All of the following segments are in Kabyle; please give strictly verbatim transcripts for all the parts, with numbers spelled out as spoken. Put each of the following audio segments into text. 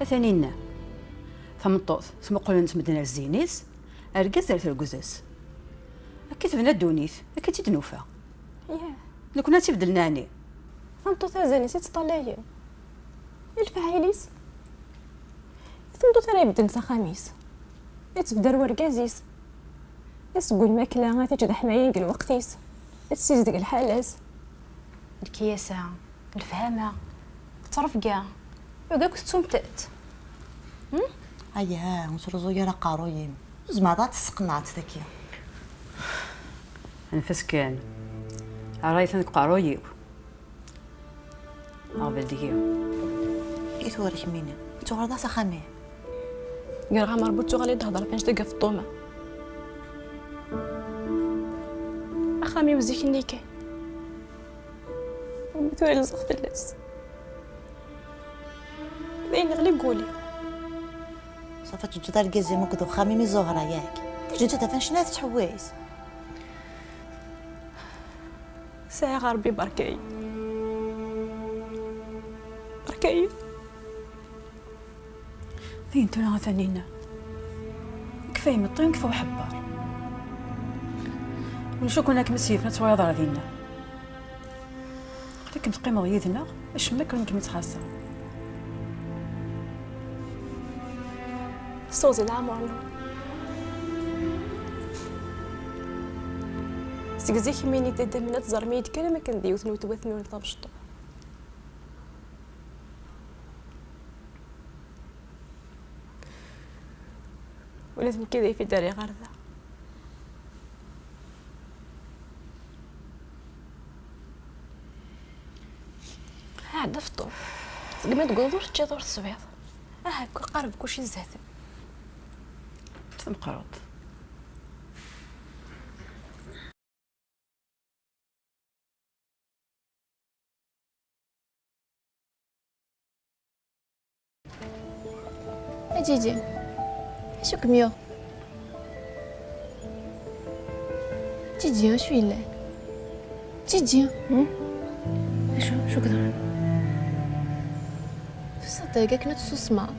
Taninna, tameṭṭut, tmuqel-itt medden ar zzin-is, argaz ar tergez-as. Akka i tebna ddunit, akka i tt-id-nufa. Yah. Nekkni ad tt-ibeddlen ɛni? Tameṭṭut azal-is i tt-ṭṭalayen. I lefɛayel-is? I tmeṭṭut ara ibedden s axxam-is, i tt-tebder wergaz-is, i s-tewwi lmakla, i tt-teǧǧ d aḥmayan deg lweqt-is, i tessizdeg lḥala-s. Lekyasa, lefhama, ttrebga, ugi akk tettumt-tt. Hmm? Ayha, ur ttruẓu ara aqerruy-im. Tzemreḍ ad tesseqneɛḍ tagi. Anef-as kan. Ṛṛay atan deg uqerruy-iw. Aɣbel deg-i. I tura kemmini, tuɣaleḍ s axxam-i? Gar Ɛmer bu ttuɣal i d-hedreɣ annect-agi ɣef Feṭṭuma. Axxam-iw zik-nni kan. Umi tura lzeɣ fell-as. D ayen iɣli deg wul-iw. Safa teǧǧeḍ argaz-im akked uxxam-im i Zuhra, yak? Teǧǧeḍ-tt ad taf annect-nni ara tettḥewwis. Sɛiɣ Ṛebbi barka-yi. Barka-yi. Dayen tura a Taninna. Kfa imeṭṭi, kfa uḥebber. Ulac akk akken ad kem-id-yefken ad twaliḍ ɣer dinna. Akken teqqimeḍ yid-neɣ, acemma akken ur kem-ittxaṣṣa. Suzi, leɛmer-nneɣ. Seg zik mi nni d idammen ad teẓrem-iyi-d kan am akken d yiwet n weltma-twen ur d amecṭuḥ. Ula d nekk d ayf i d-rriɣ ɣer da. Ɛedda Feṭṭum. Segmi d-tewweḍ ur teččiḍ ur teswiḍ. Aha, kul qareb kuci zdat-m. Tameqqrant. A Ǧiǧi, acu kem-yuɣ? Ǧiǧi, acu yellan? Ǧiǧi! Hmm? Acu, acu yeḍran? Tusiḍ-d dagi akken ad tessusmeḍ.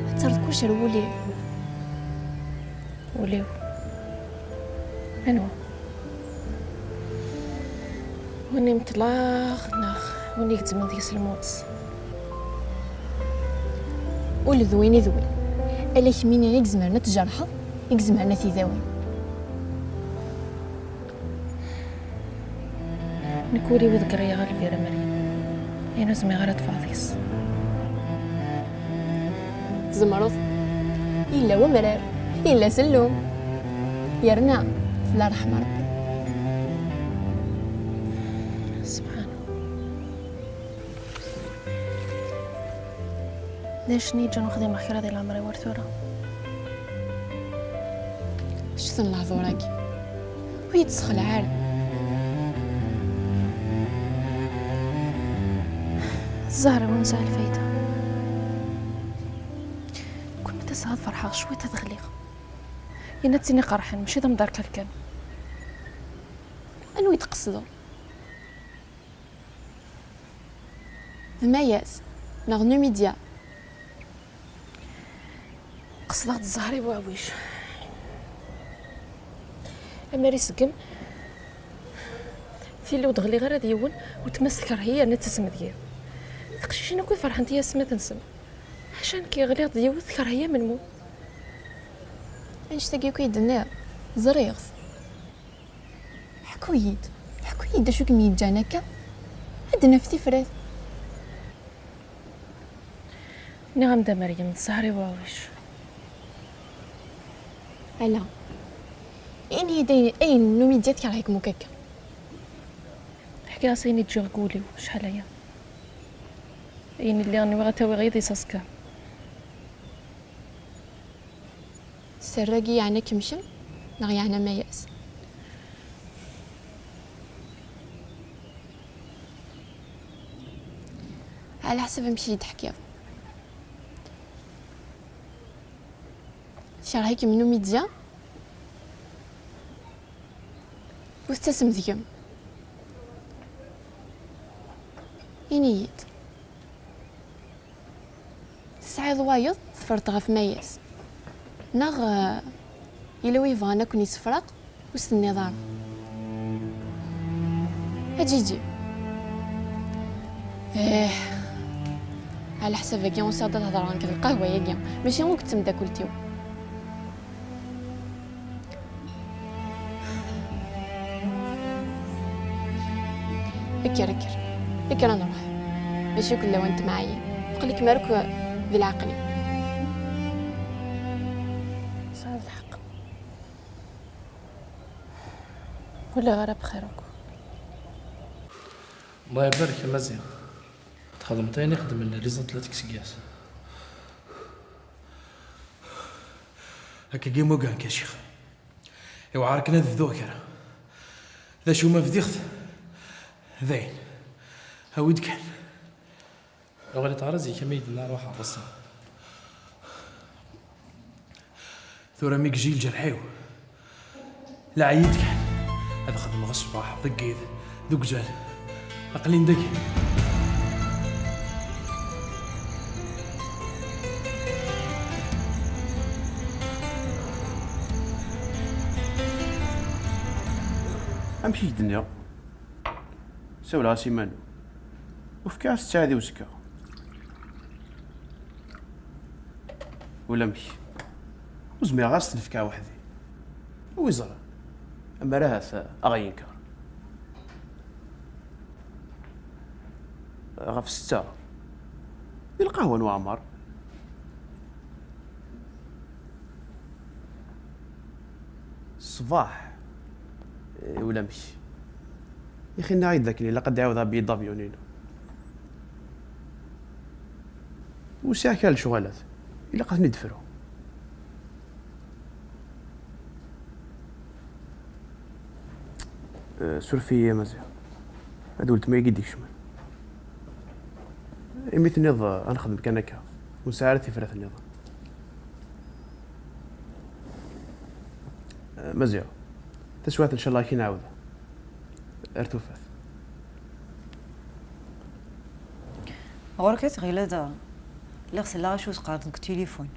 Ad terreḍ kullec ar wul-iw. Ul-iw. Anwa? Win i meṭleɣ neɣ win i gezzmen deg-s lmut? Ul d win i d win. Ala kemmini i izemren ad tjerḥeḍ, i izemren ad t-idawin. Nekk ul-iw i ḍeggreɣ-yaɣ a Lbira Meryem, ayen ur zmireɣ ara ad ffɣeɣ deg-s. Tzemreḍ. Yella wemrar, yella sellum, yerna tella ṛṛeḥma Ṛebbi. Subḥan. D acu i yi-ǧǧan ur xdimeɣ kra di leɛmer-iw ar tura? Ccet n lehdur-agi, ur yi-d-ssexlaɛ ara. Zzher-iw ur nesɛi lfayda. Kul ma d-aseɣ ad ferḥeɣ cwiṭ ad ɣliɣ. Yenna d tin iqerḥen, mačči d amḍerkal kan. Anwa i d-tqesdeḍ? D Mayas neɣ Numidya? Qesdeɣ-d zzher-iw uɛwij. Amar iseggem, tili ur d-ɣliɣ ara d yiwen, weltma-s tekreh-iyi yerna d tasmedya. Tiqcicin akk i ferḥent i asmat-nsen. Ḥaca nekk ɣliɣ-d d yiwet tekreh-iyi am lmut. Annect-agi akk i d-tenniḍ, ẓriɣ-t. Ḥku-yi-d, ḥku-yi-d acu i kem-yeǧǧan akka. Ad d-naf tifrat. Nniɣ-am-d a Meryem, d zzher-iw uɛwij. Ala. Ini-yi-d ayen, ayen n Numidya tkerh-ikem akk akka. Ḥkiɣ-as ayen i ǧǧiɣ deg wul-iw, acḥal aya. Ayen i lliɣ nwiɣ ad t-awiɣ yid-i s aẓekka. Sser-agi yeɛna-kem kemm neɣ yeɛna Mayas? Ɛla ḥsab amek i yi-d-teḥkiḍ. Tkerh-ikem Numidya? Ur tettasem deg-m. Ini-yi-d. Tesɛiḍ wayeḍ teffreḍ ɣef Mayas? Neɣ, eh, yella wi yebɣan ad ken-yessefreq, ur s-tenniḍ ara? A Ǧiǧi. Ih. Ɛla ḥsab-agi usiɣ-d ad hedreɣ nekk d lqahwa-agi, mačči akk d temdakelt-iw. Kker, kker. Kker ad nruḥ. Mačči akk d lawan n temɛayin. Aql-ikem ara akk di leɛqel-iw. Tesɛiḍ lḥeqq. Ur lliɣ ara bxir akk. Allah ibarek a Maziɣ. Txedmeḍ ayen i xeddmen les athlètes seg yas. Akkagi mugan-k a Ccix. Iwɛer akken ad bduɣ kra. D acu ma bdiɣ-t, dayen. Awi-d kan. Ur ɣliḍ ara zik am ay d-nna ruḥeɣ ass-a. Tura mi yejji lǧerḥ-iw, laɛi-d kan. Ad xedmeɣ ṣṣbeḥ, deg yiḍ, deg uzal. Aql-in dagi. Amek i k-d-nniɣ? Sawleɣ-as i Manu. Ur fkiɣ-as ttɛad i uzekka. Ulamek. Ur zmireɣ ad s-ten-fkeɣ weḥd-i. Wi ẓran? Ammer ahat a ɣ-yenker. Ɣef ssetta, di lqahwa n Weɛmer. Ṣṣbeḥ, eh, ulamek. Ixi nniɣ-ak-d akken ilaq ad d-ɛiwdeɣ billet d'avion-inu. Ur sɛiɣ kra n lecɣalat. Ilaq ad ten-id-fruɣ. Eh, suref-iyi a Maziɣ. Ad weltma-agi d-ikecmen. Imi tenniḍ, eh, ad nexdem kan akka. Ur nesɛi ara tifrat nniḍen. Eh, Maziɣ. Taswiɛt, ncallah, ad k-in-ɛawdeɣ. Ar tufat. Ɣur-k ad tɣileḍ lliɣ selleɣ acu teqqareḍ deg tilifun.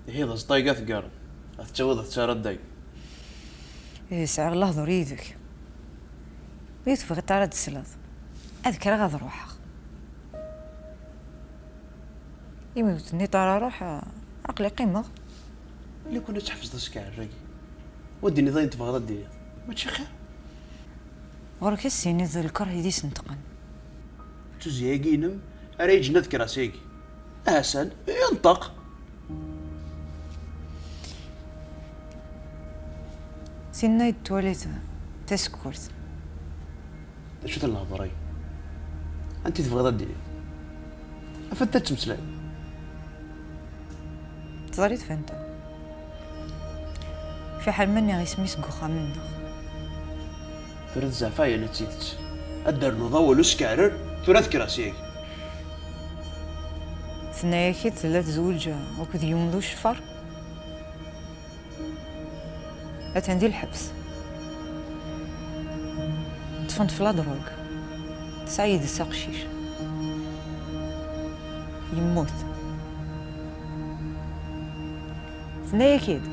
Ihi d aẓeṭṭa-agi ad teggareḍ, ad tettawiḍ ad tettarraḍ dagi. Ih, sɛiɣ lehdur yid-k. Ur tebɣiḍ ara ad d-tesleḍ. Ad kkreɣ ad ruḥeɣ. Imi ur tenniḍ ara ruḥ, aql-i qqimeɣ. Lukan ad tḥebseḍ askeɛrer-agi, u ad d-tiniḍ ayen tebɣiḍ ad d-tiniḍ, mačči xir? Ɣur-k ad s-tiniḍ d lkerh i d-isneṭqen. D tuzzya-agi-inem ara yeǧǧen ad kkreɣ syagi. Ahasan, yenṭeq! Tinna i d-twaliḍ tasekkurt. D acu-ten lehdur-agi? Anti tebɣiḍ ad d-tiniḍ? Af anta tettmeslayeḍ. Teẓriḍ f anta? Fiḥel ma nniɣ isem-is deg uxxam-nneɣ. Tura d zzɛef-a yerna d tidet. Ad d-ternuḍ awal uskeɛrer, tura ad kkreɣ syagi. Tenna-yak-id tella tezweǧ akked yiwen d uceffar? Atan di lḥebs. Ṭṭfen-t f la drogue. Tesɛa yid-s aqcic. Yemmut. Tenna-yak-id.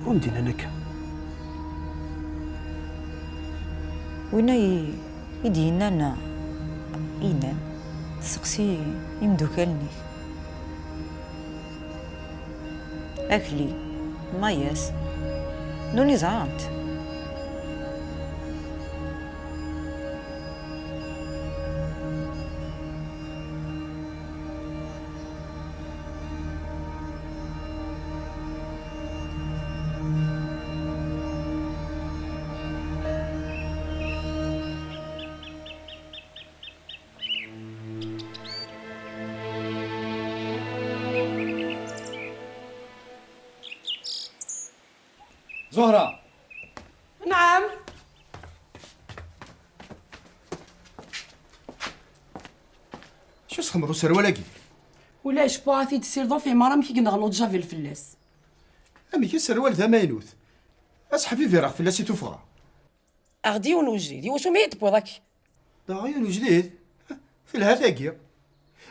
Ur m-d-nnan akka. Winna i, i d-yennan, yennan, seqsi imdukal-nnek. Akli, Mayas, nuni ẓran-t. Zuhra! Nɛam. Acu txedmeḍ userwal-agi? Ulac, wwiɣ-t-id si Ḍofimar, amek i yenɣel ujabil fell-as? Amek, aserwal d amaynut? Aseḥbibireɣ fell-as i tuffɣa. Aɣ-d yiwen ujdid, iwacu mi yi-d-tewwiḍ akka? Daɣ yiwen ujdid? Telha tagi.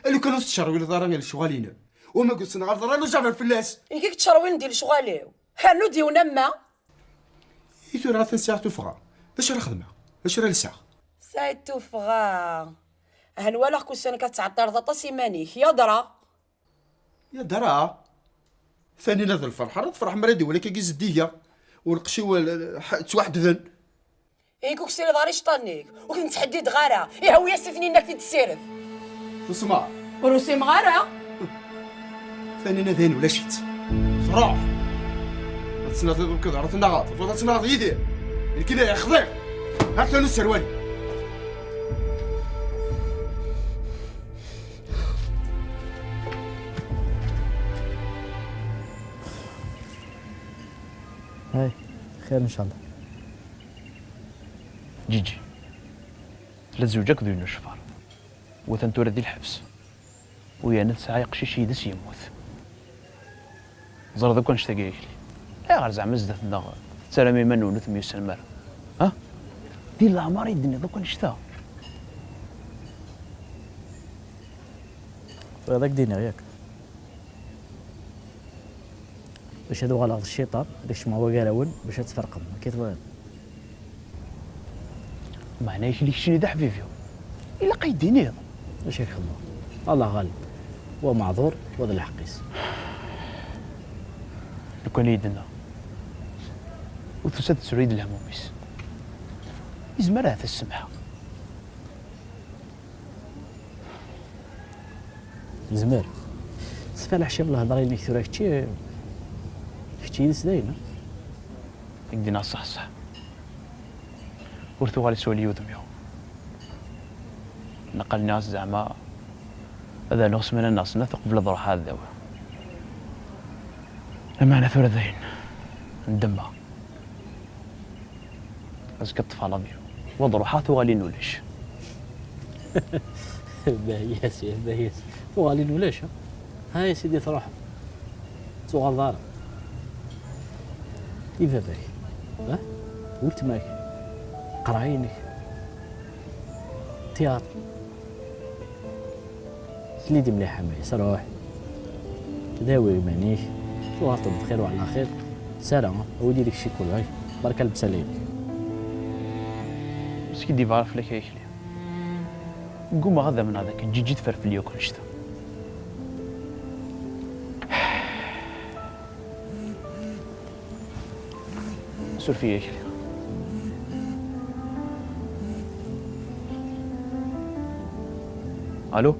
Alu kan ur tettcerwileḍ ara i lecɣal-inem. Uma gutsen ɣer ḍra n ujaber fell-as. Nekk i yettcerwilen di lecɣal-iw. Rnu-d yiwen am ma. I tura atan sɛiɣ tuffɣa. D acu ara xedmeɣ? D acu ara lseɣ? Sɛiɣ tuffɣa. Ahan walaɣ-k ussan-ik ad tettɛeṭṭileḍ aṭas iman-ik. Yadra! Yadra! Tanina d lferḥ, ara tefreḥ mi ara d-iwala akkagi zeddiga. U lqecc-iw, eh, ttwaḥedden. Ihi ur k-ssirideɣ ara iceṭṭanen-ik, ur k-ten-ttḥeddideɣ ara. Ihi awi-yas i Taninna ad k-t-id-tessired. Tusmeḍ? Ur usimeɣ ara. Tanina dayen ulac-itt. Truḥ. Ad tnaɣeḍ deg uḍar, ad tnaɣeḍ, tebɣiḍ ad tnaɣeḍ yid-i? Nekk la yexḍiɣ. Ɣer tanu sserwal. Ay, xir ncallah. Ǧiǧi, tella tezweǧ akked yiwen n ucfar. Watan tura di lḥebs. U yerna tesɛa iqcic yid-s yemmut. Ẓriḍ akk annect-agi, Akli. Ayɣer zeɛma zdat-nneɣ tettarram iman-nwen ur temyussanem ara? Ha? Di leɛmer i d-tenniḍ akk annect-a? Bɣiɣ ad ak-d-iniɣ, yak? Bac ad uɣaleɣ d cciṭan, ad kecmeɣ wagar-awen, bac ad tferqem. Akka i tebɣiḍ? Meɛna Akli, keččini d aḥbib-iw. Ilaq ad yi-d-tiniḍ. Acu ad k-xedmeɣ? Allah ɣaleb. Wa meɛḍur, wa d lḥeqq-is. Lukan i yi-d-tenna, ur tusa ad tesru-yi-d lehmum-is. Izmer ahat ad s-semḥeɣ. Nezmer. Sfaleḥ ciṭ lehḍra-inek tura kečči, kečči yid-s dayen, a? Ad k-d-iniɣ ṣṣeḥ ṣṣeḥ. Ur tuɣal iswali udem-iw. Naqal nniɣ-as zeɛma ad rnuɣ ssmana neɣ snat uqbel ad ruḥeɣ ad dawiɣ. Lameɛna tura dayen, ndemmeɣ. Azekka ṭṭef alavion. Wa d ruḥeɣ tuɣalin ulac. Bahiyas, ya bahiyas. Tuɣalin ulac, ha? Ha ya sidi truḥeḍ. Tuɣaleḍ ara. I baba-k? Ha? Weltma-k? Qrayen-ik? Tiyat? Sli-d mliḥ a Mayes, ruḥ. Dawi iman-ik, tuɣaleḍ-d bxir wa ɛla xir. Sara, awi-d yid-k ccikula-k, berka lebsala-inek. Skiddibeɣ ara fell-ak ay Akli. Ggumaɣ ad amneɣ d akken Ǧiǧi teffer fell-i akk annect-a. Suref-iyi a Akli. Allô?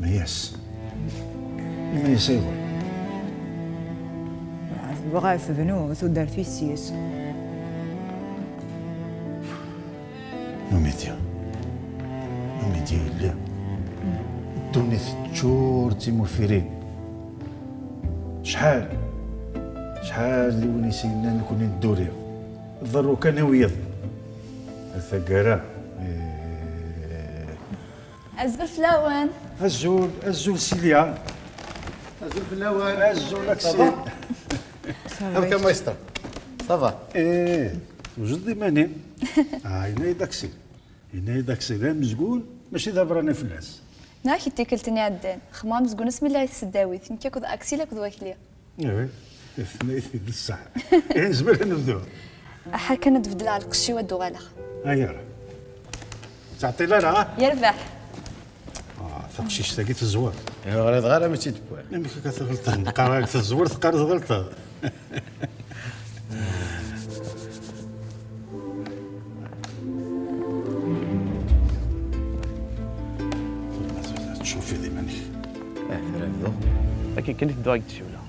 Mayes. Mayes, aywa. Tebɣa ad tebnu tudert-is yes. Numidya. Numidya yelli. Ddunit teččur d timufirin. Acḥal, acḥal d win i s-yennan nekkni nedduri. Ḍerru kan i wiyaḍ. A taggara. Eh. Azul fell-awen. Azul, azul Silya. Azul fell-awen. Azul Aksil. Amek a maestro? Ça va? Eh, tewjdeḍ iman-im? Ah, yenna-yi-d Aksil. Yenna-yi-d Aksil d amezgun, mačči d aberrani fell-as. Neɣ i tikkelt-nni iɛeddan, xedmeɣ amezgun asmi lliɣ di tesdawit, nekk akked Aksil akked Wakli. Ihi, tenna-yi-t-id d ṣṣeḥ. Ihi nezmer ad nebdu. Aḥa kan ad beddleɣ lqecc-iw ad d-uɣaleɣ. Ayɣer? Ur tettɛeṭṭil ara, ha? Yerbeḥ. Ah, taqcict-agi teẓwer. Ur ɣriḍeɣ ara mi tt-id-wwiɣ. Amek akka tɣelṭeḍ? Neqqar-ak teẓwer, teqqareḍ tɣelṭeḍ. Tcufiḍ iman-ik. Ah, tura bdu. Akken kan i tedduɣ ad k-d-siwleɣ.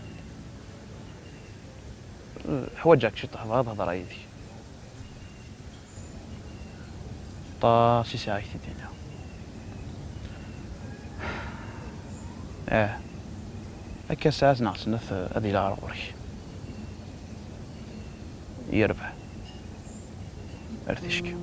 Ḥwaǧeɣ-k ciṭuḥ, bɣiɣ ad hedṛeɣ yid-k. Aṭas i sɛiɣ ak-t-id-iniɣ. Ah. Akka saɛet neɣ snat ad iliɣ ɣer ɣur-k. Yerbeḥ. Ar ticki.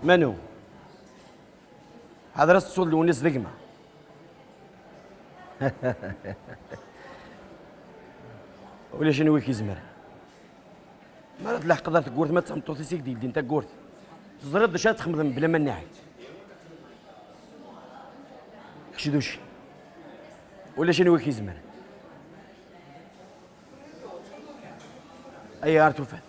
Manu, ḥader ad tettuḍ Lewnis d gma. Ulac anwa i k-izemren. Mi ara tleḥqeḍ ar tewwurt, ma d tameṭṭut-is i k-d-yeldin tawwurt, teẓriḍ d acu ara txemmeḍ mebla ma nniɣ-ak. Kečč d ucci. Ulac anwa i k-izemren. Ayɣer tufat?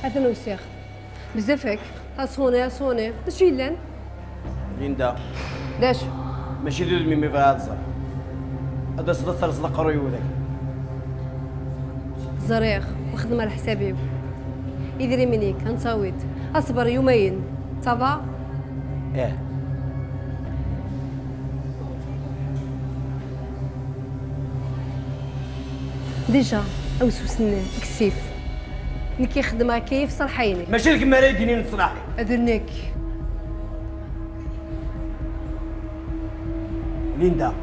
Atan usiɣ. Bezzaf akk. Aṣuni, aṣuni. D acu yellan? Linda. D acu? Mačči d udem-im i bɣiɣ ad ẓreɣ. Ad d-taseḍ ad terẓeḍ aqerruy-iw dagi. Ẓriɣ, xedmeɣ leḥsab-iw. Idrimen-ik, ad ntawiḍ. Aṣber yumayen. Ça va? Ih. Déjà, awsus-nni, kkes-it. Nekk i xedmeɣ akka i ṣṣalḥa-inek. Mačči d kemm ara yi-d-yinin ṣṣlaḥ. D nekk. Linda,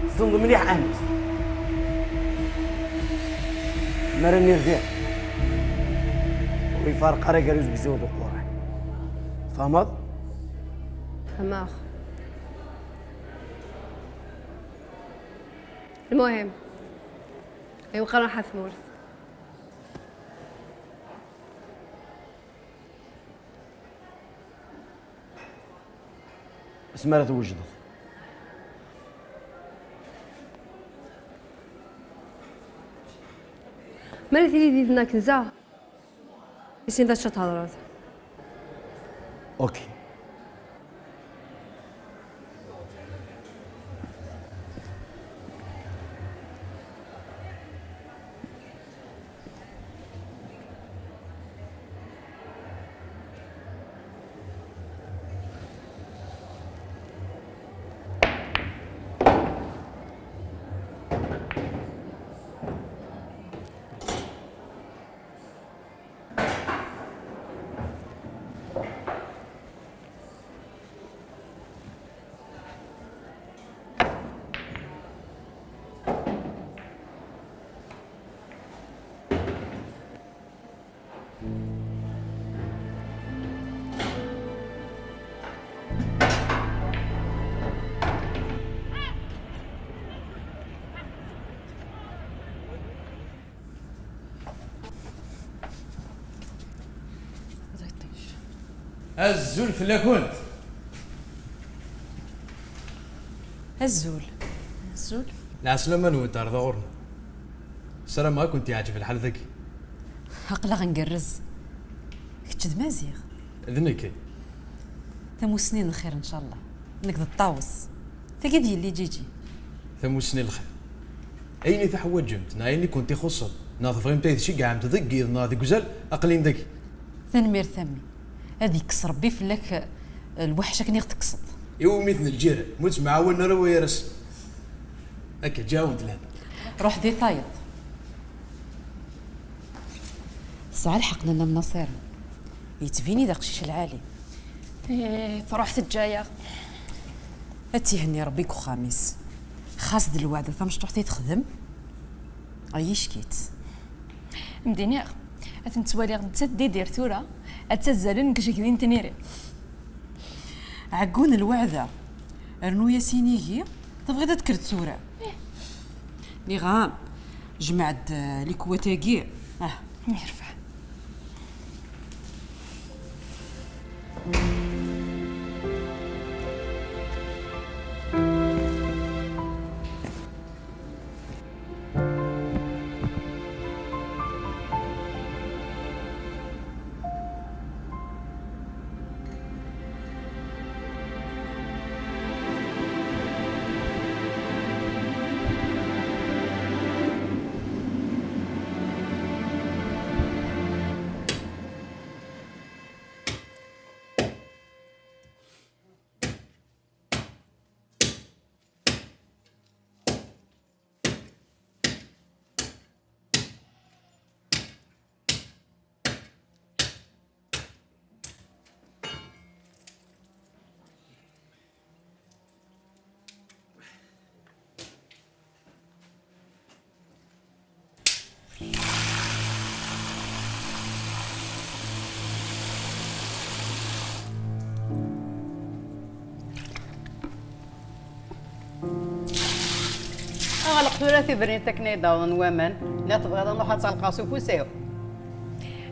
tessneḍ mliḥ Anis. Mi ara nirdiɣ, ur ifarq ara gar uzegzaw d uquran. Tfehmeḍ? Fehmeɣ. Lmuhim, iwqer ruḥ ar tmurt. Asmi ara twejdeḍ. Mi ara tili did-neɣ Kenza, issin d acu ad thedreḍ. Ok. Azul fell-akent. Azul. Azul. Lɛeslama-nwent ar ɣur-neɣ. Ssarameɣ ad kent-yeɛǧeb lḥal dagi. Aql-aɣ ngerrez. Kečč d Maziɣ? D nekk. Tamussni n lxir, ncallah. Nekk d Ṭawes. Tagi d yelli Ǧiǧi. Tamussni n lxir. Ayen i teḥwaǧemt, neɣ ayen i kent-ixuṣṣen, neɣ tebɣimt ad yi-tceggɛemt deg yiḍ neɣ deg uzal, aql-in dagi. Tanemmirt a mmi. Ad yekkes Rebbi fell-ak, eh, lweḥc akken i ɣ-tekkseḍ. Iwumi-ten lǧiran, ma ur ttemɛawanen ara wayar-asen. Akka, ǧǧiɣ-awent lehna. Ruḥ di tayeḍ. Tesɛa lḥeqq Nna Mnaṣiren. Yettbin-d d aqcic lɛali. Ih, truḥ teǧǧa-yaɣ. Ad tt-ihenni Rebbi deg uxxam-is. Xas d lweɛda tamecṭuḥt i texdem, ay ick-itt. Mdiniɣ, ad ten-ttwaliɣ nettat d idir tura, ad ttazzalen deg ijegdi n tniri. Ɛeggun lweɛda, rnu-yas inigi, tebɣiḍ ad tekker tura. Niɣam, jmeɛ-d, eh, likwat-agi. Ah. Yerbeḥ. Ɣleq tura tibernit akken ay d-awḍen waman. Nniɣ tebɣiḍ ad nruḥ ad tt-ɣelqeɣ s ufus-iw.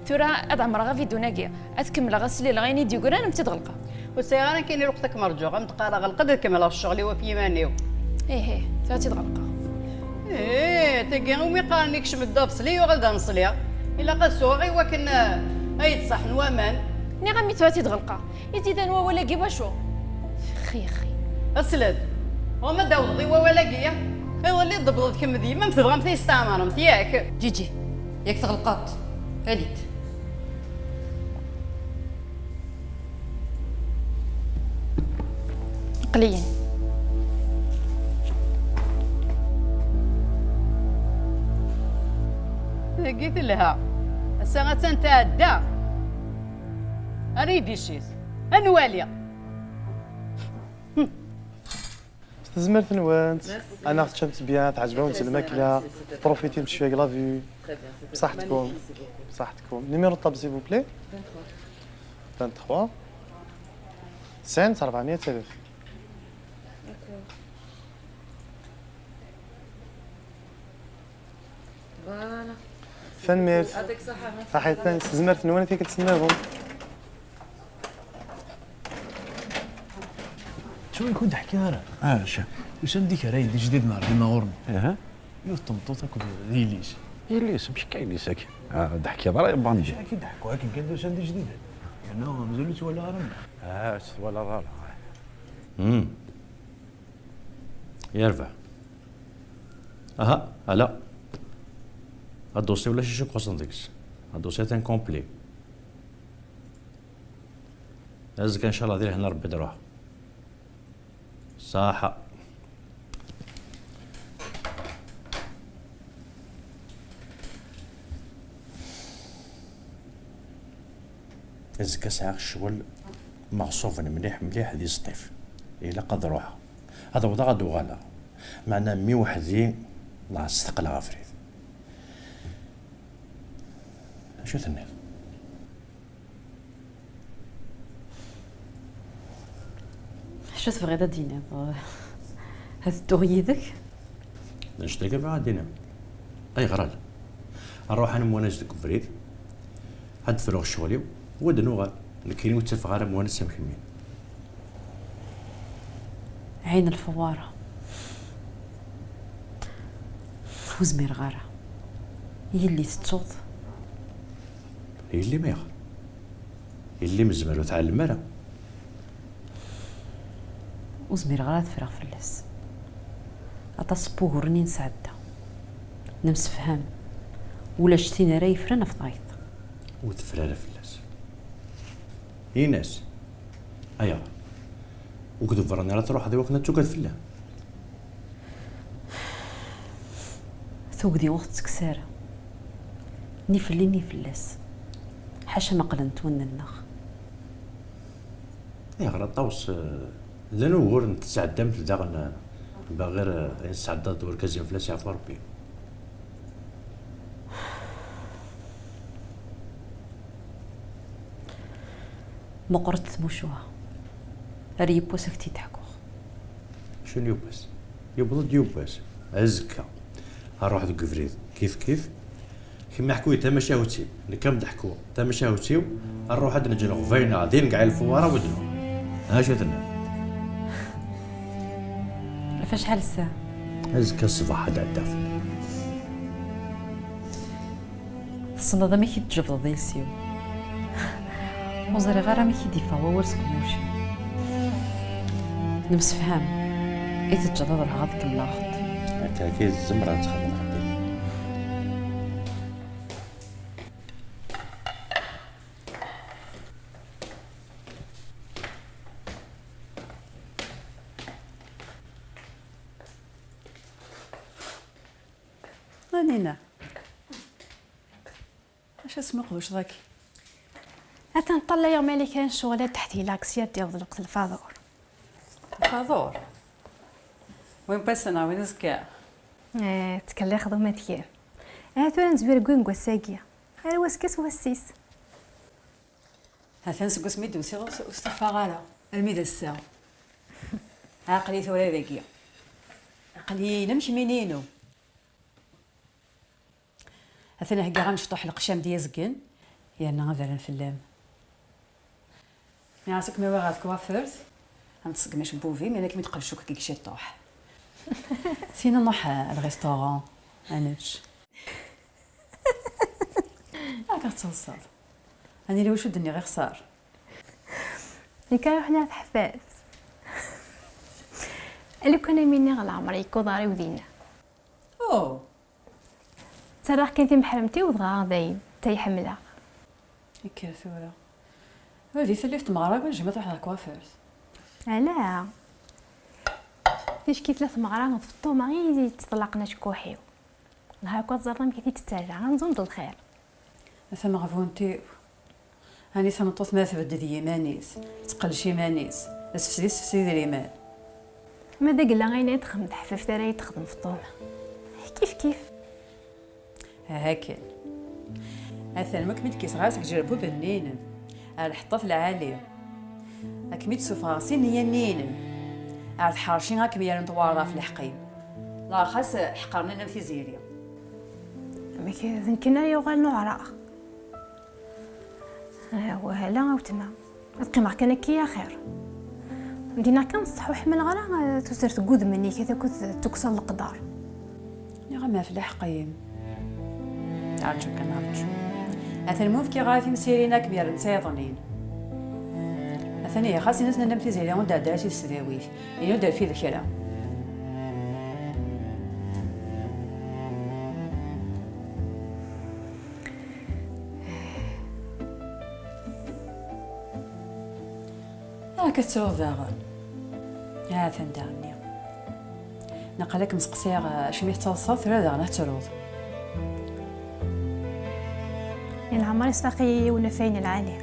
Tura ad ɛemreɣ avidun-agi, ad kemmleɣ ad slileɣ ayen i d-yegran, am tt-id-ɣelqeɣ. Ur sɛiɣ ara kan lweqt ad kem-rǧuɣ, am d-qqareɣ ɣleq-d ad kemmleɣ ccɣel-iw ɣef yiman-iw. Ih, ih, tura ad tt-id-ɣelqeɣ. Ih, tagi umi qqaren ikcem-d d abeṣli yuɣal d aneṣli. Ilaq ad suɣeɣ i wakken, eh, ad yi-d-ṣaḥen waman. Nniɣ-am i tura ad tt-id-ɣelqeɣ. Izidan wawal-agi wacu? Xixi. Asled, ɣur-m ad d-awḍeḍ i wawal-agi, ya? Iḍelli d-tewwḍeḍ kemm d yemma-m tebɣamt ad yi-testeɛmaremt, yak? Ǧiǧi, yak tɣelqeḍ. Alit. Aql-iyi. Tagi telha. Ass-a attan tɛedda. Ara yi-d-iccit. Ad nwali. S tezmert-nwent. Merci. Anaɣ teččamt bien, teɛǧeb-awent lmakla, profitimt cwiya deg la vue. Très bien, c'est très bien. Bṣaḥetkum. Magnifique, c'est beaucoup. Bṣaḥetkum. Numéro de table, s'il vous plaît. Vingt-trois. Vingt-trois. Tesɛin rebɛemya u tlatin. D'accord. Voilà. Tanemmirt. Yɛeṭik ṣṣeḥḥa. Ṣaḥit, s tezmert-nwen i tikkelt nniḍen. Ttun ur d-ḥkiɣ ara. Ah, acu? Usan-d ikarayen d ijdiden ar dima ɣur-neɣ. Aha. Yiwet n tmeṭṭut akked yelli-s. Yelli-s, amek akka yelli-s akka? Ah, d-ḥkiɣ ara i Bandi. Acu akka d-ḥkuɣ akken kan d usan-d ijdiden. Yerna mazal ur tt-walaɣ ara. Ah, ur tt-twalaḍ ara. Hmm. Yerbeḥ. Aha, ala. Aḍusi ulac acu xuṣṣen deg-s. Aḍusi atan complet. Azekka, ncallah, di lehna Rebbi, ad ruḥeɣ. Ṣaḥa. Azekka sɛiɣ ccɣel meɣṣuben mliḥ mliḥ di Sṭif. Ilaq ad ruḥeɣ. Ad awḍeɣ ad uɣaleɣ. Meɛna mi weḥd-i, la steqleɣ abrid. Acu tenniḍ? Acu tebɣiḍ ad d-tiniḍ? Ad dduɣ yid-k? D annect-agi bɣiɣ ad d-iniɣ. Ayɣer ala? Ad ruḥ ad nemwanas deg ubrid, ad d-fruɣ ccɣel-iw, u ad nuɣal. Nekkini ur ttafeɣ ara amwanas am kemmi. Ɛin lfewwara. Ur zmireɣ ara. Yelli tettuḍ. Yelli-m ayɣer? Yelli-m zmer ur tɛellem ara. Ur zmireɣ ara ad ffreɣ fell-as. Aṭas n wuguren i nesɛedda. Nemsefham. Ulac tin ara yefren ɣef tayeḍ. Ur teffer ara fell-as. Ini-as. Ayɣer? Ur k-d-berren ara truḥeḍ i wakken ad tugad fell-am? Tugdi ur tettekkes ara. Ni fell-i ni fell-as. Ḥaca ma qqlent wallen-nneɣ. Ayɣer a Ṭawes, eh, llan uguren tesɛeddamt daɣen, eh, baɣir, eh, ayen tesɛeddaḍ d urgaz-im fell-as yeɛfu Rebbi. Meqqret tmucuha. Ar yiwwas ad k-t-id-ḥkuɣ. Acu n yiwwas? Yewweḍ-d yiwwas. Azekka. Ad ruḥ deg ubrid. Kif kif. Kemm ḥku-yi tamacahut-im. Nekk ad m-d-ḥkuɣ tamacahut-iw. Ad nruḥ ad neǧǧ leɣbayna din deg Ɛin Lfewwara u ad nruḥ. Acu tenniḍ? Ɣef acḥal ssaɛa? Azekka ṣṣbeḥ ad ɛeddaɣ fell-am. Tessneḍ amek i d-tjebdeḍ iles-iw. Ur ẓriɣ ara amek i d-yeffeɣ wawal seg uqemmuc-iw. Nemsefham. I teǧǧeḍ ad ruḥeɣ ad kemmleɣ ɣed. Akka, akka i tzemreḍ ad txedmeḍ ɣef din. Anina. Acu asmi uqduc daki? Atan ṭṭalayeɣ ma yella kra n ccɣel ad d-ḥtileɣ sya d-yaweḍ lweqt lfaḍur. Lfaḍur? Win n wass-a neɣ win azekka? Eh, ttkellixeḍ uma d kan. Aha tura nezwir deg win n wass-agi. Ar wass kas wass-is. Atan seg wasmi d-tusiḍ ur s-, ur stufaɣ ara. Armi d ass-a. Aql-i tura dagi. Aql-i inem kemmini-inu. Atan heggaɣ amecṭuḥ leqcam d yizgen, yerna ad rren fell-am. Nniɣ-as akk mi wwiɣ ɣer tkwafert, ad m-tṣeggem acebbub-im, yerna ad kem-id-qellec akk deg ciṭuḥ. Sina nruḥ ar restaurant, ad nečč. Akka tettaḍsaḍ. Ad nili wacu d-nniɣ ixṣer. Nekk ara ruḥen ar teḥfat. Lukan am iniɣ leɛmer yekk uḍar-iw dinna. Oh! Ttarraɣ kan timeḥremt-iw dɣa dayen, ttay ḥemmleɣ. Kker tura. Ur di tallit tmeɣra kan jima truḥ ɣer tkwafert. Ala. Ticki tella tmeɣra d Feṭṭuma i yettṭellaqen acekkuḥ-iw. Dɣa akk ad teẓreḍ amek i t-id-tettarra, amzun d lxir. A tameɣbunt-iw. Ani tameṭṭut ma tbedded yiman-is, tettqellec iman-is, d sefsed i tessefsed idrimen. Ma d agella ayen ay texdem teḥfift ara yi-texdem Feṭṭuma. Kif kif. Aha kan. Atan ma kem-id-kiseɣ ɣer seg jerbub-nni-inem, ar lḥeṭṭat lɛali. Ad kem-id-sufɣeɣ si nneyya-nni-inem, ar tḥerci ad kem-yerren twaɣra ɣef leḥq-im. Neɣ xas ḥeqren-am am tiziri. Amek d nekkni ara yuɣalen uɛraɣ? Ah, wahala a wetma. Ad qqimeɣ kan akka i axir. Dinna kan ṣṣeḥ ur ḥemmleɣ ara, eh, tusert deg wudem-nni, kata akked tukksa n leqder. Nniɣ-am ɣef leḥq-im. Rǧu kan, rǧu. Atan ma ur fkiɣ ara timsirin ad kem-yerren d tayeḍnin. Atan ihi, xas ini-as nnan-am tiziri ur d-ɛedda ara si tesdawit. Ini ur d-rfid kra. Akka tettruḍ daɣen. Ha-t-an daɣen-nni. Naqal ad kem-seqsiɣ, eh, acimi tettaḍsaḍ, tura daɣen ad tettruḍ. I leɛmer isfaq-iyi yiwen afay n lɛali.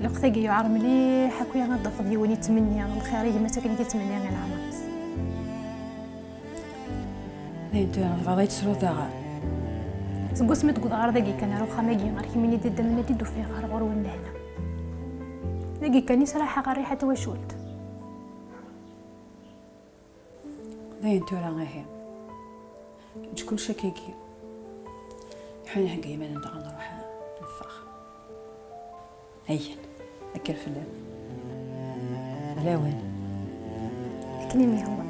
Lweqt-agi yuɛer mliḥ akk ad d-tafeḍ yiwen yettmenni lxir i gma-s akken i t-yettmenni i leɛmer-is. Dayen tura tebɣiḍ ad yi-tesruḍ daɣen? Seg wasmi d-wwḍeɣ ɣer dagi kan, ar uxxam-agi, ar kemmini d idammen ad d-ufiɣ ɣer ɣur-wen lehna. Dagi kan i sraḥeɣ rriḥa n twacult. Dayen tura ihi. Eǧǧ kullec akkagi. Ḥin nhegga iman-nneɣ ad nruḥ neffeɣ. Ayen, kker fell-am. D lawan. Akken i m-yehwa.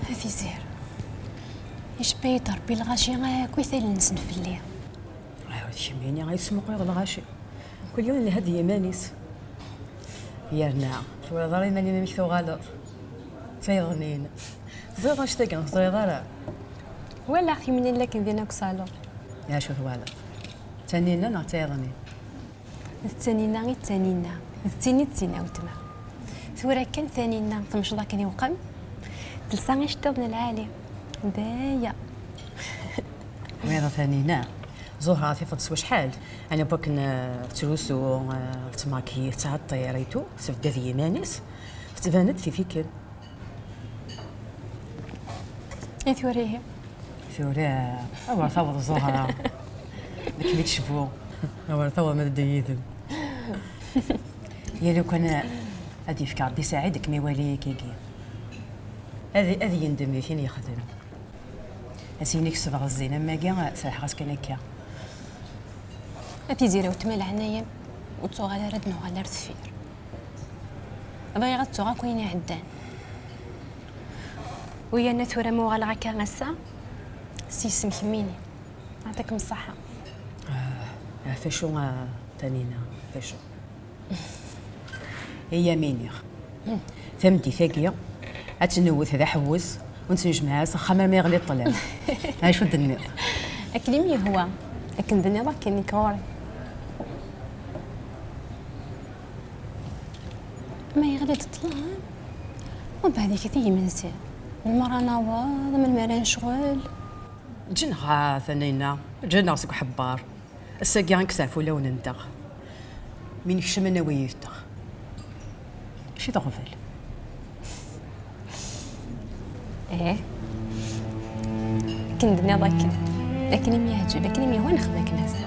A Tizir, icebba-yi-d Rebbi lɣaci akk i tali-nsen fell-i. Ɛawed kemmini ay tesmuqleḍ lɣaci. Kul yiwen lha d yiman-is. Yerna twalaḍ ara iman-im amek tuɣaleḍ d tayeḍnin. Teẓriḍ annect-agi, ur teẓriḍ ara. Walaɣ-t yiwen akken din akk saluḍ. Acu twalaḍ? D Taninna neɣ d tayeḍnin? D Taninna i d Taninna, d tin i d tin a weltma. Tura kan Taninna temceḍ akken iwqem, telsa iceṭṭiḍen lɛali. D aya. Wiyaḍ a Taninna, Zuhra tifeḍ s wacḥal, ɛni n wakken, eh, tettrusu, eh, tettmaki, tettɛeṭṭir et tout, tebda d yiman-is, tettban-d tif-iken. I tura ihi? Tura, awer taweḍ Zuhra. Nekk mi tecbu. Awer taweḍ ma tedda yid-m. Ya lukan ad yefk Rebbi Saɛid ad kem-iwali akkagi. Ad, ad yendem di tin yexdem. Ad s-yini ksebɣ zzin am wagi, serḥeɣ-as kan akka. A Tiziri, weltma, leɛnaya-m. Ur ttuɣal ara ad nuɣal ar deffir. Bɣiɣ ad ttuɣ akk ayen iɛeddan. Uyana tura ma uɣaleɣ akka ass-a, s yisem kemmini. Ɛṭikem ṣṣeḥḥa. Ah, ɣef acu, ah, Tanina, ɣef acu? Iyya miniɣ. Tameddit-agi, ad tt-newwet d aḥewwes, ur nettnejmaɛ ara s axxam armi yeɣli ṭṭlam. Acu d-tenniḍ? Akken i m-yehwa. Akken d-tenniḍ akken, nekk ɣur-i. Ma yeɣli-d ṭṭlam, umbeɛd iket i yimensi. Melmi ara naweḍ, melmi ara necɣel? Ǧǧan-aɣ a Tanina, ǧǧan-aɣ seg uḥebbar. Ass-agi ad nekkes ɣef wulawen-nteɣ. Mi nekcem ad nawi yid-teɣ. Mačči d aɣbel. Ih. Akken d-nniḍ akken. Akken i m-yeɛǧeb, akken i m-yehwa nexdem akken ass-a.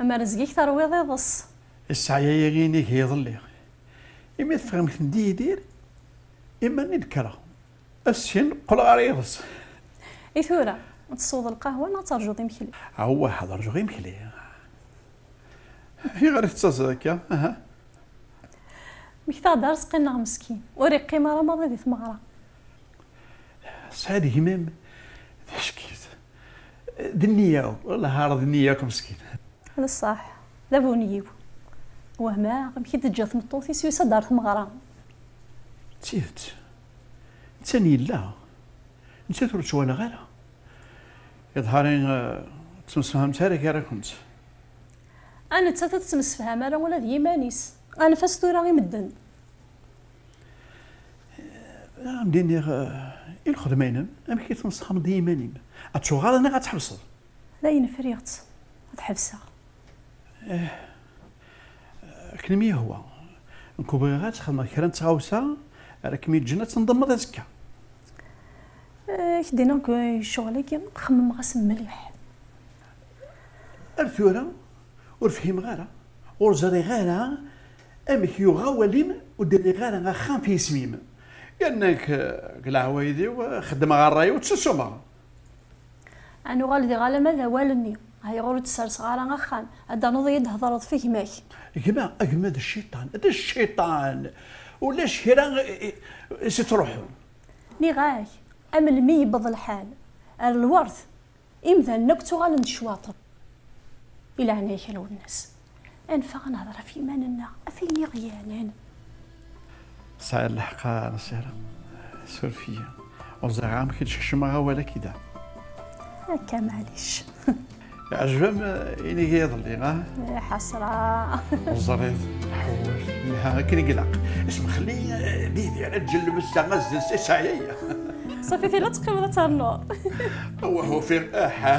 Amer zik terwiḍ iḍes. Ssɛaya-agi inig iḍelli. Imi teffɣem-ten-d Yidir, iman i d-kkreɣ. Asyin qqleɣ ɣer yiḍes. I tura, ad tesweḍ lqahwa neɣ ad terjuḍ imekli? Awah, ad rjuɣ imekli. Ayɣer i tettaẓeḍ akka? Aha. Mmektaɣ-d Arezqi-nneɣ meskin, ur iqqim ara maḍi di tmeɣra. Tesɛiḍ gma-m d ackit. D nniya, wellah ar d nniya akk meskin. D ṣṣeḥ, d abunyiw. Wehmeɣ amek i d-teǧǧa tmeṭṭut-is yusa-d ar tmeɣra. D tidet. Netta yella. Nettat ur tt-walaɣ ara. Iḍhar-i, eh, ur tettemsefhamemt ara gar-akent. A nettat ur tettemsefham ara ula d yiman-is. Anef-as tura i medden. Ad am-d-iniɣ, eh, i lxedma-inem, amek i tneṣḥameḍ i yiman-im? Ad tuɣaleḍ neɣ ad tḥebseḍ? Dayen friɣ-tt, ad ḥebseɣ. Akken i m-yehwa. Nekk ur bɣiɣ ad txedmeḍ kra n tɣawsa ara kem-yeǧǧen ad tendemmeḍ azekka. Eh, ak-d-iniɣ deg ccɣel-agi, xemmemeɣ-as mliḥ. Ar tura, ur fhimeɣ ara, ur ẓriɣ ara amek yuɣ wawal-im ur d-rriɣ ara axxam f yisem-im. Yerna nekk, eh, deg leɛwayed-iw, eh, xeddmeɣ ṛṛay-iw, ttusumeɣ. Ad nuɣal diɣ alamma d awal-nni. Ayɣer ur d-sserseɣ ara axxam? Ad d-ternuḍ-iyi-d thedreḍ f gma-k. Gma, a gma d cciṭan, d cciṭan. Ulac kra i, i, i s-ittruḥun. Nniɣ-ak, am lmi yewweḍ lḥal ar lwert, imdanen akk ttuɣalen d ccwaṭen. I leɛnaya-k a Lwennas, anef-aɣ ad nehder ɣef yiman-nneɣ, ɣef ayen i ɣ-yeɛnan. Tesɛiḍ lḥeqq a Nasira, suref-iyi. Ur ẓriɣ amek i d-skecmeɣ awal-agi da. Akka, maɛlic. Yeɛjeb-am, eh, inig iḍelli, ha? Eh, ḥasra. Ur ẓriɣ, ḥewwel, lha akken i ilaq. Ismexli, eh, d Yidir, ad ǧelleb ssa azzel s isɛayaya. Ṣafi, tili teqqimeḍ ad ternuḍ. Awah, ufiɣ, aha.